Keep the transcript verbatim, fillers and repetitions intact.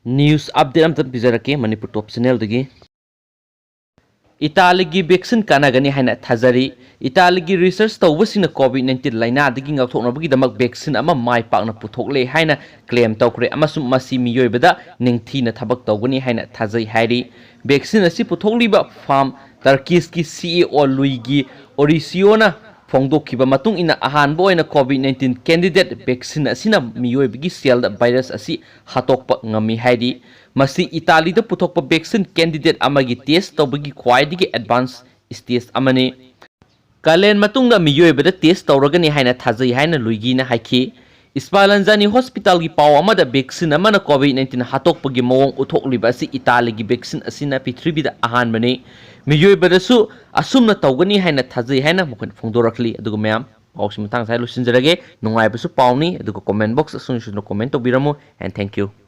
News update ꯑꯝꯇꯪ ꯄꯤꯖꯔꯛꯀꯦ ꯃꯅꯤꯄꯨꯔ ꯇꯣꯞ ꯆꯦꯅꯦꯜꯗꯒꯤ꯫ ꯏꯇꯥꯂꯤꯒꯤ vaccine ꯀꯥꯟꯅꯒꯅꯤ ꯍꯥꯏꯅ ꯊꯥꯖꯔꯤ꯫ ꯏꯇꯥꯂꯤꯒꯤ research ꯇꯧꯕꯁꯤꯡꯅ COVID nineteen ꯂꯥꯏꯅꯥꯗꯒꯤ ꯉꯥꯛꯊꯣꯛꯅꯕꯒꯤꯗꯃꯛ vaccine ꯑꯃ ꯃꯥꯏ ꯄꯥꯛꯅ ꯄꯨꯊꯣꯛꯂꯦ ꯍꯥꯏꯅ claim ꯇꯧꯈ꯭ꯔꯦ ꯑꯃꯁꯨꯡ ꯃꯁꯤ ꯃꯤꯑꯣꯏꯕꯗ ꯅꯤꯡꯊꯤꯅ ꯊꯕꯛ ꯇꯧꯒꯅꯤ ꯍꯥꯏꯅ ꯊꯥꯖꯩ ꯍꯥꯏꯔꯤ꯫ Vaccine ꯑꯁꯤ ꯄꯨꯊꯣꯛꯂꯤꯕ firm Turkishꯀꯤ CEO ꯂꯨꯏꯒꯤ ꯑꯣꯔꯤꯁꯤꯌꯣꯅ ꯐꯣꯡꯗꯣꯛꯈꯤꯕ ꯃꯇꯨꯡ ꯏꯟꯅ ꯑꯍꯥꯟꯕ ꯑꯣꯏꯅ COVID nineteen candidate vaccine ꯑꯁꯤꯅ ꯃꯤꯑꯣꯏꯕꯒꯤ cellꯗ virus ꯑꯁꯤ ꯍꯥꯠꯇꯣꯛꯄ ꯉꯝꯃꯤ ꯍꯥꯏꯔꯤ꯫ ꯃꯁꯤ ꯏꯇꯥꯂꯤꯗ ꯄꯨꯊꯣꯛꯄ vaccine candidate ꯑꯃꯒꯤ test ꯇꯧꯕꯒꯤ ꯈ꯭ꯋꯥꯏꯗꯒꯤ advance stage ꯑꯃꯅꯤ꯫ ꯀꯥꯂꯦꯟ ꯃꯇꯨꯡꯗ ꯃꯤꯑꯣꯏꯕꯗ test ꯇꯧꯔꯒꯅꯤ ꯍꯥꯏꯅ ꯊꯥꯖꯩ ꯍꯥꯏꯅ ꯂꯨꯏꯒꯤꯅ ꯍꯥꯏꯈꯤ꯫ Spallanzani Hospitalꯒꯤ ꯄꯥꯎ ꯑꯃꯗ vaccine ꯑꯃꯅ COVID nineteen ꯍꯥꯠꯇꯣꯛꯄꯒꯤ ꯃꯑꯣꯡ ꯎꯠꯊꯣꯛꯂꯤꯕ ꯑꯁꯤ ꯏꯇꯥꯂꯤꯒꯤ vaccine ꯑꯁꯤꯅ ꯄ꯭ꯔꯤꯊꯤꯕꯤꯗ ꯑꯍꯥꯟꯕꯅꯤ꯫ ꯃꯤꯑꯣꯏꯕꯗꯁꯨ ꯑꯁꯨꯝꯅ ꯇꯧꯒꯅꯤ ꯍꯥꯏꯅ ꯊꯥꯖꯩ ꯍꯥꯏꯅ ꯃꯈꯣꯏꯅ ꯐꯣꯡꯗꯣꯔꯛꯂꯤ꯫ ꯑꯗꯨꯒ ꯃꯌꯥꯝ, ꯄꯥꯎꯁꯤ ꯃꯇꯥꯡ ꯑꯁꯤꯗ ꯂꯣꯏꯁꯤꯟꯖꯔꯒꯦ꯫ ꯅꯨꯡꯉꯥꯏꯕꯁꯨ ꯄꯥꯎꯅꯤ꯫ ꯑꯗꯨꯒ comment box ꯑꯁꯨꯝꯅ ꯁꯣꯏꯗꯅ comment ꯇꯧꯕꯤꯔꯝꯃꯨ꯫ And thank you꯫